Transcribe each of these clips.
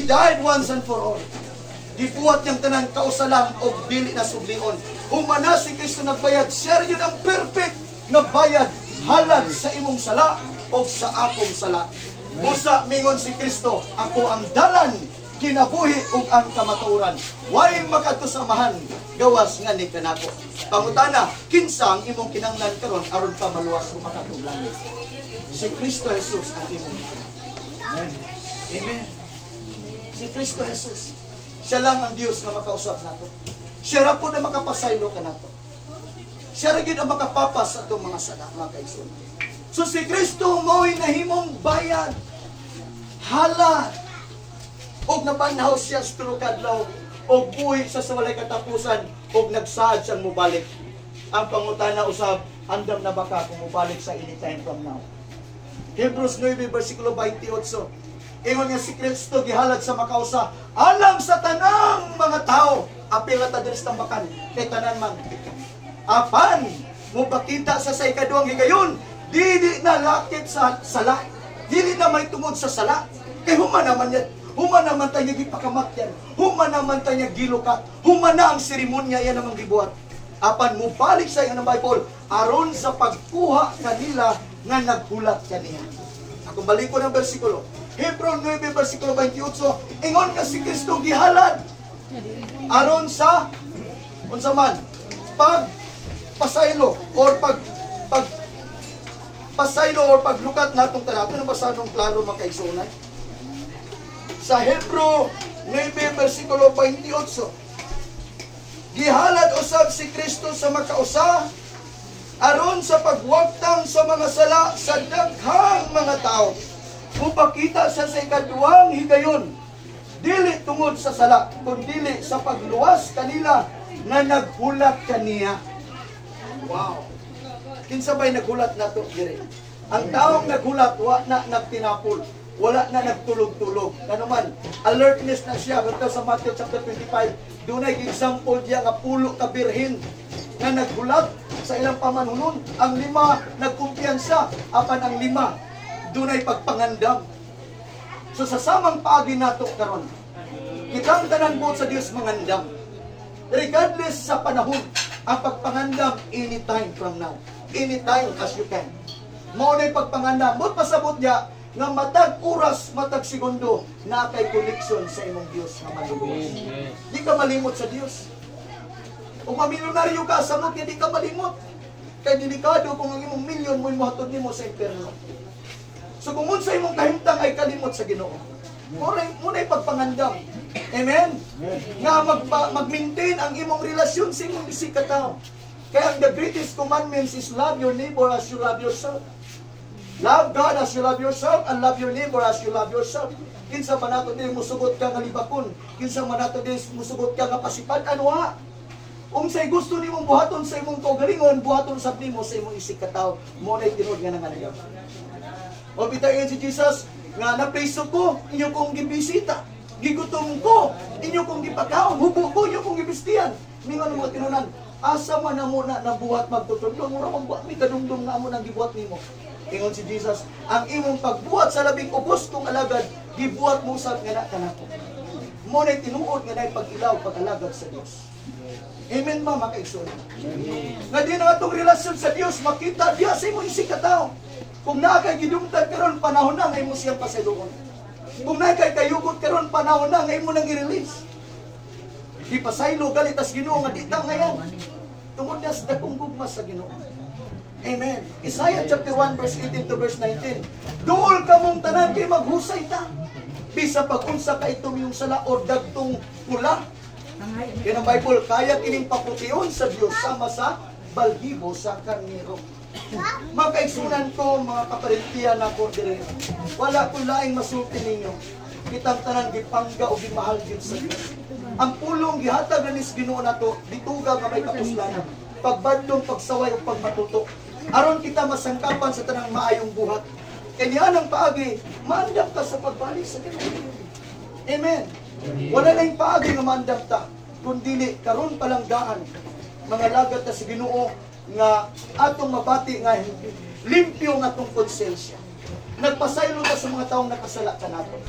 died once and for all. Gibuhat niyang tanan kausalang og dili na sublion. Humana si Kristo nagbayad, siya yun ang perfect nga bayad halad sa imong sala o sa akong sala. Busa mingon si Kristo, "Ako ang dalan, kinabuhi ug ang kamatuoran. Way makadto sa Amahan gawas nga ni kanako." Pangutana, kinsa ang imong kinanglan karon aron ka maluwas ug makadtog langit? Si Kristo Jesus ang imong. Amen. Si Kristo Jesus. Siya lang ang Dios nga makausap nato. Siya ra po na makapasaylo kanato. Siya ra gyud ang makapapas sa atong mga sala, mga kaigsoon. So si Kristo mo'y nahimong bayad. Halad. Og nabanhaw siya sa tulo ka adlaw og buhi sa walay katapusan og nagsaad siyang mobalik. Ang pangutana usab, andam na ba ka kung mobalik sa anytime from now? Hebrews 9 versikulo 28. Ingon nga si Kristo gihalad sa makausa alang sa tanang mga tao. Apil na ta diri sa tambakan kay tanan man. Apan mopakita sa ikaduhang higayon, dili na lakip sa sala. Dili na may tungod sa sala. Kay human naman yan. Human naman tayo gipakamatyan. Human naman tayo gilukat. Human na ang seremonya yan namang gibuhat. Apan mubalik sa ng Bible aron sa pagkuha kanila nga naghulat kaniya. Akong balik ko ng bersikulo. Hebreo 9 versikulo 28, ingon nga si Kristo gihalad aron sa unsa man pag pasaylo or pag pag pasaylo or paglukat natong tanan. Ato na basahan klaro, mga kaigsuonan. Sa Hebreo 9 versikulo 28, gihalad usab si Kristo sa makausa aron sa pagwagtang sa mga sala sa daghang mga tao. Mupakita sa ikaduhang higayon, dili tungod sa sala, kundili sa pagluwas kanila nga naghulat kaniya. Wow. Kinsa ba'y naghulat nato diri? Ang taong naghulat, wa na nagtinapol. Wala na nagtulog-tulog. Ano man, alertness na siya. Basta sa Matthew chapter 25, dunay example diya nga 10 ka birhen nga naghulat sa ilang pamanhunon. Ang lima nagkumpiyansa, apan ang lima dunay pagpangandam. So sa samang paagi nato karon, kitang tanan buot sa Dios mangandam. Regardless sa panahon, ang pagpangandam anytime from now. Anytime as you can. Mao na'y pagpangandam. Mao pasabot niya nga matag oras, matag segundo, na kay connection sa imong Dios nga manluluwas. Di ka malimot sa Dios. Kung mamilyonaryo ka, samot nga di ka malimot. Kay delikado kung ang imong milyon mo'y mohatod nimo sa impyerno. So kung unsa imong kahimtang ay kalimot sa Ginoo. Mao na'y pagpangandam. Amen? Nga mag-maintain ang imong relasyon sa imong isig ka tao. Kaya ang the greatest commandments is love your neighbor as you love yourself. Love God as you love yourself and love your neighbor as you love yourself. Kinsa man nato dili musugot ka nga libakon, kinsa man nato dili musugot ka nga pasipad, ano ha? Unsay gusto nimong buhaton sa imong kaugalingon, buhaton sab nimo sa imong isig ka tao. Mao na'y tinuod nga nangandam. O bitaw si Jesus nga napriso ko, inyo kong gibisita. Gigutom ko, inyo kong gipakaon, hubo ko, inyo kong gibistiyan. Mingon ang mga tinunan, "Asa man namo na nabuhat, magtutudlo, mura mong buhat mi kadumdum nga amo nang gibuhat nimo?" Ingon si Jesus, "Ang imong pagbuhat sa labing ubos kong alagad, gibuhat mo sa nga na kanako." Mao na'y tinuod nga na'y pag-ilaw, pag-alagad sa Dios. Amen ba, mga kaigsoon? Nga din ang atong relasyon sa Dios makita diya sa imong isig ka tao. Kung naa kay gidumtan karon, panahon na nga imo siyang pasayloon. Kung naa kay kayugot karon, panahon na nga imo nang i-release. Di pasaylo galit tas Ginoo nga di ta ngayon. Tungod na sa dakong gugma sa Ginoo. Amen. Isaiah chapter 1 verse 18 to verse 19. "Duol kamong tanan kay maghusay ta. Bisa pag unsa ka itom yung sala or dagtong pula. Kaya ng Bible, kaya kining papution sa Dios sama sa balhibo sa karnero." Mga kaigsunan ko, mga kaparintiyan nako dire. Wala ko laing masulti ninyo. Kitang tanan gipangga o gimahal gyud sa Dios. Ang pulong gihatag na nis Ginoo nato, dituga nga may kapuslanan. Pagbadlong, pagsaway o pagmatuto. Aron kita masangkapan sa tanang maayong buhat. Kaya niyan ang paagi, maandam ka sa pagbalik sa Ginoo. Amen. Wala na yung paagi nga maandam ta, kundili karon pa lang daan, mga lagat ta sa Ginoo nga atong mabati nga limpyo nga atong konsensya. Nagpasaylo ta sa mga taong nakasala kanato.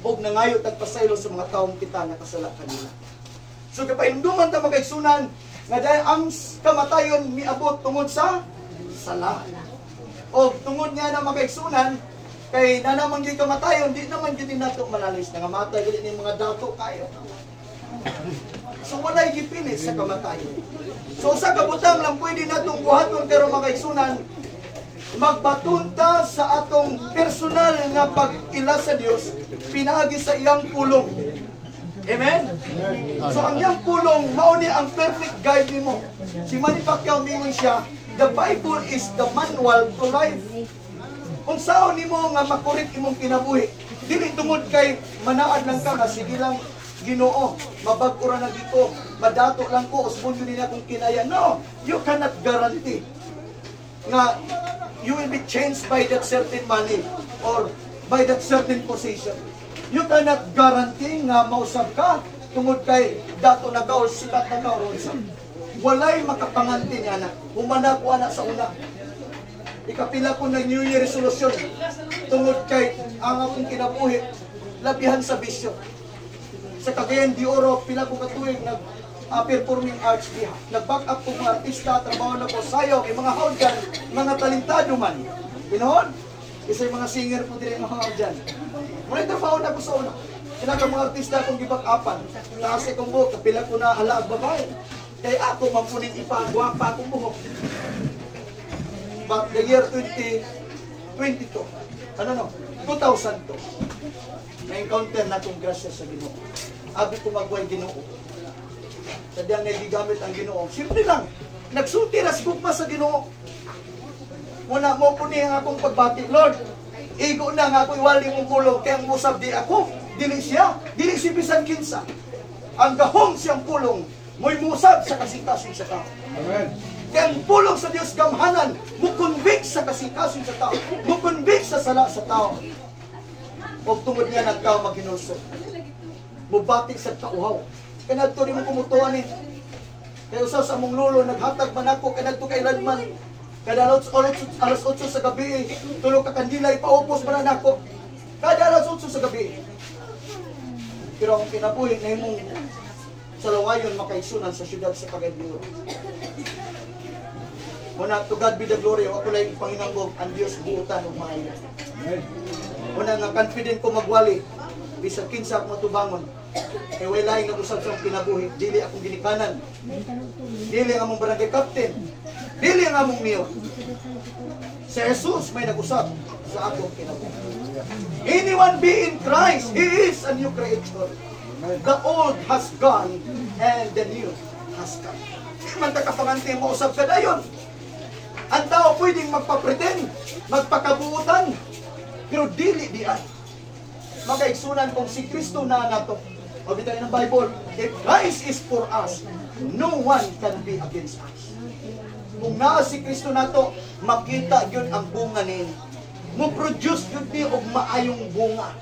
Og nangayo tag pasaylo sa mga taong kita nakasala kanila. So kapahinumduman ta, mga kaigsunan, nga dahil ang kamatayon miabot tungod sa sala. O tungod nga na, mga kaigsunan, kay na naman gyud kamatayon, di naman gyud nato malalis. Nangamatay gyud ni mga dato kayo. So walay gipili sa kamatayon. So sa kabutang lang pwede natong buhaton pero, mga kaigsunan, magbaton ta sa atong personal nga pag-ila sa Dios pinaagi sa iyang pulong. Amen? So ang iyang pulong, mao ni ang perfect guide nimo. Si Manny Pacquiao, mingon siya, "The Bible is the manual to life." Kung saon nimo nga makorek imong kinabuhi, dili tungod kay manaad lang ka nga sige lang Ginoo, mabag-o ra na dito, madato lang ko, usbon yun nila kung kinaya. No, you cannot guarantee nga you will be changed by that certain money or by that certain position. You cannot guarantee nga mausab ka tungod kay dato na ka or sikat na ka or unsa. Walay makapanganti niya na. Humana ko ana sa una. Ikapila ko na New Year resolution tungod kay ang akong kinabuhi labihan sa bisyo. Sa Cagayan de Oro, pila ko katuig nag performing arts diha. Nag-back up ko mga artista, trabaho na ko sayaw, kay mga hawdyan, mga talentado man. Pinuhon? Isa yung mga singer po diri nga hawdyan. Muna trabaho na ko sa una. Sila ka mga artista akong gi-back upan. Taas akong buhok, kapila ko na halaag babae. Kay ako mampunin ipagwapa akong buhok. But the year 2022, ano no, 2002, na-encounter na akong grasya sa Ginoo. Abi ko magway Ginoo. Sa diyang nagigamit ang Ginoo. Simple lang. Nagsulti ra gugma sa Ginoo. Muna mo po niya ang akong pagbati. Lord, igo na nga ako iwali mong pulong kaya ang usab di ako. Dili siya, dili si bisan kinsa. Ang gahom siyang pulong mo'y musab sa kasing-kasing sa tao. Amen. Kaya ang pulong sa Diyos gamhanan, mo-convict sa kasing-kasing sa tao, mo-convict sa sala sa tao. O tungod niya ng tao maghinulsol. Mubati sa kauhaw. Kaya nagto mo kumutuan ni. Kaya usaw sa among lolo, naghatag man ako, kaya nagto kailanman. Kada alas 8 sa gabi, tulo ka kandila, ipaupos man na nako. Kada alas 8 sa gabi. Pero ang kinabuhi na imong sa lawayon makaigsunan sa siyudad sa Cagayan de Oro. Muna, to God be the glory, ako lang panginambog, ang Diyos buutan ug maayo. Amen. Muna nga confident ko magwali, bisan kinsa ako matubangon. Kay way laing nag-usab sa akong kinabuhi, dili akong ginikanan. Dili ang among barangay captain. Dili ang among mayor. Si Jesus may nag-usab sa akong kinabuhi. Anyone be in Christ, he is a new creature. The old has gone and the new has come. Di man ka kapanganti mo usab ka dayon. Ang tao pwedeng magpa-pretend, magpakabuutan, pero dili di ay. Makaigsunan kung si Kristo na nato. O bitaw ng Bible, if Christ is for us, no one can be against us. Kung naa si Kristo nato, makita gyud ang bunga niini. Mo produce gyud ni og maayong bunga.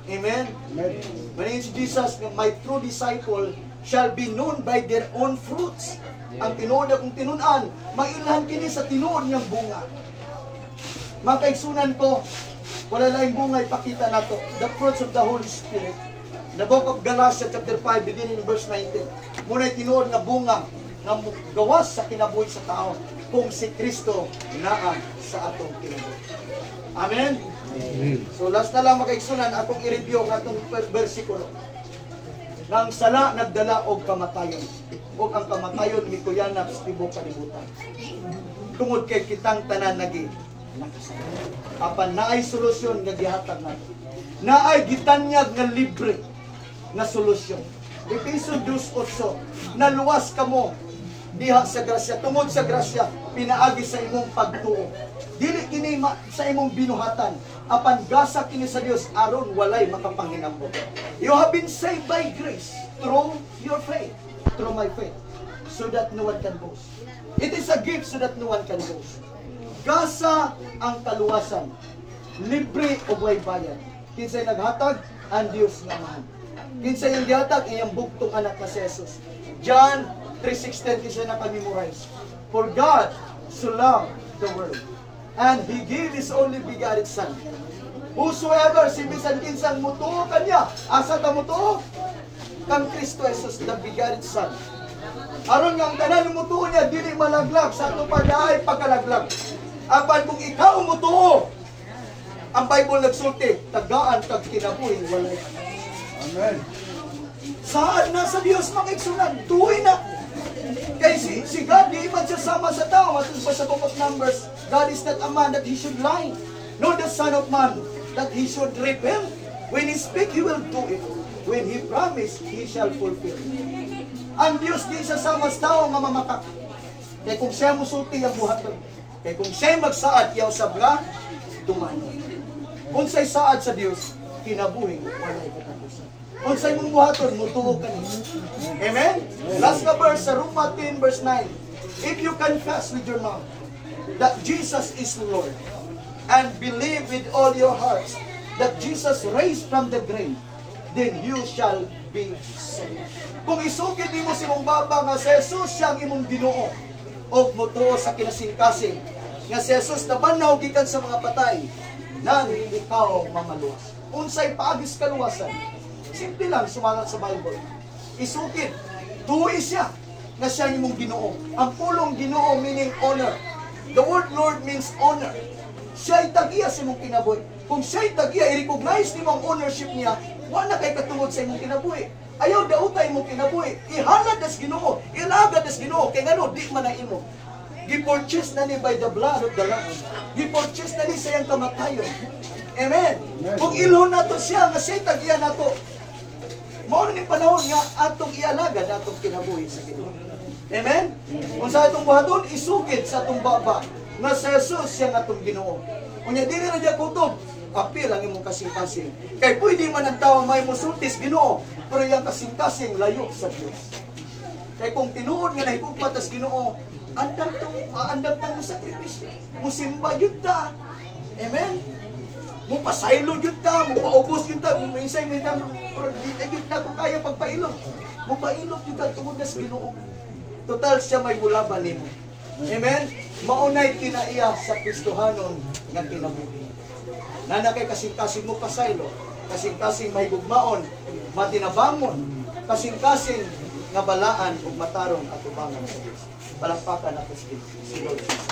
Amen. Amen. Manin si Jesus nga, "My true disciple shall be known by their own fruits." Ang tinuod akong tinun-an, mailhan kini sa tinuod niyang bunga. Mga kaigsunan ko, wala laing bunga ipakita nato. The fruits of the Holy Spirit. The book of Galatians chapter 5 beginning in verse 19. Muna'y tinuod nga bunga nga gawas sa kinabuhi sa tao kung si Kristo naa sa atong kinabuhi. Amen? So last na lang, mga kaigsunan, akong i-review ang atong versikulo. Nga ang sala nagdala og kamatayon. Ug ang kamatayon mikuyanap sa tibuok kalibutan. Tungod kay kitang tanan nagi nakasala. Apan naay solusyon nga gihatag nato. Naay gitanyag nga libre nga solusyon. Efeso 2:8, naluwas kamo diha sa grasya, tungod sa grasya, pinaagi sa imong pagtuo. Dili kini sa imong binuhatan, apan gasa kini sa Dios aron walay makapanghinambot. You have been saved by grace through your faith, through my faith, so that no one can boast. It is a gift so that no one can boast. Gasa ang kaluwasan, libre o way bayad. Kinsay naghatag? Ang Dios nga Amahan. Kinsay ang gihatag? Iyang bugtong anak na si Jesus. John 3:16, kinsay naka-memorize? For God so loved the world, and He gave His only begotten Son, Whosoever, si bisan kinsang mutuo kanya, asa ta mutuo? Kang Kristo Jesus, the begotten Son. Aron nga ang tanan mutuo niya, dili malaglag sa ato pa naay pagkalaglag. Apan kung ikaw mutuo, ang Bible nagsulti, tagaan kag kinabuhi walay. Amen. Saan na sa Dios, mga igsunan? Tuoy na. Kay si God, di man siya sama sa tao. Matod pa sa Book of Numbers, God is not a man that He should lie, nor the Son of Man that He should repent. When He speak, He will do it. When He promise, He shall fulfill. Ang Dios di siya sama sa tao nga mamakak. Kay kung siya musulti, ang buhaton. Kay kung siya magsaad, iyaw sab nga tumanon. Unsay saad sa Dios, kinabuhi walay katapusan. Unsay mong buhaton, mutuo ka niya. Amen? Last na verse sa Roma 10 verse 9. If you confess with your mouth that Jesus is Lord and believe with all your hearts that Jesus raised from the grave, then you shall be saved. Kung isugid nimo sa imong baba nga si Jesus siyang imong Ginoo og mutuo sa kinasingkasing nga si Jesus nabanhaw gikan sa mga patay, nang ikaw mamaluwas. Unsay paagis kaluwasan? Simple lang sumala sa Bible. Isugid, tuoy siya nga siya ang imong Ginoo. Ang pulong Ginoo meaning honor. The word Lord means honor. Siya'y tagiya sa imong kinabuhi. Kung siya'y tagiya, i-recognize nimo ang ownership niya, wala kay katungod sa imong kinabuhi. Ayaw dauta imong kinabuhi. Ihalad das Ginoo, ilagad das Ginoo kay ngano di man na imo. Gi-purchase na ni by the blood of the Lamb. Gi-purchase na ni sa iyang kamatayon. Amen. Kung ilhon nato siya nga siya'y tagiya nato, mao ni panahon nga atong ialagad atong kinabuhi sa Ginoo. Amen? Kung sa atong buhaton, isugid sa atong baba nga si Jesus siya nga atong Ginoo. Unya dili ra diya kutob, apil ang imong kasing-kasing. Kay pwede man ang tao may musultis Ginoo, pero iyang kasing-kasing layo sa Dios. Kay kung tinuod nga nahigugma tas Ginoo, andam tong andam tang sakripisyo. Musimba gyud ta. Amen? Mo pasaylo gyud ta, mo paubos gyud ta, mo minsay may ta, pero di na gyud na kung kaya pagpailog. Mo pailog gyud ta tungod na sa Ginoo. Total siya may mulaban nimo. Amen? Maunay kinaiya sa Kristohanon nga kinabuhi. Nana kay kasing-kasing mo pasaylo, kasing-kasing mahigugmaon, matinabangon, kasing-kasing nga balaan ug matarong atubangan sa Dios. Palakpakan nato si Lord Jesus.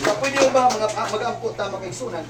Sa pwede ba mga mag-ampo ta, mga kaigsunan?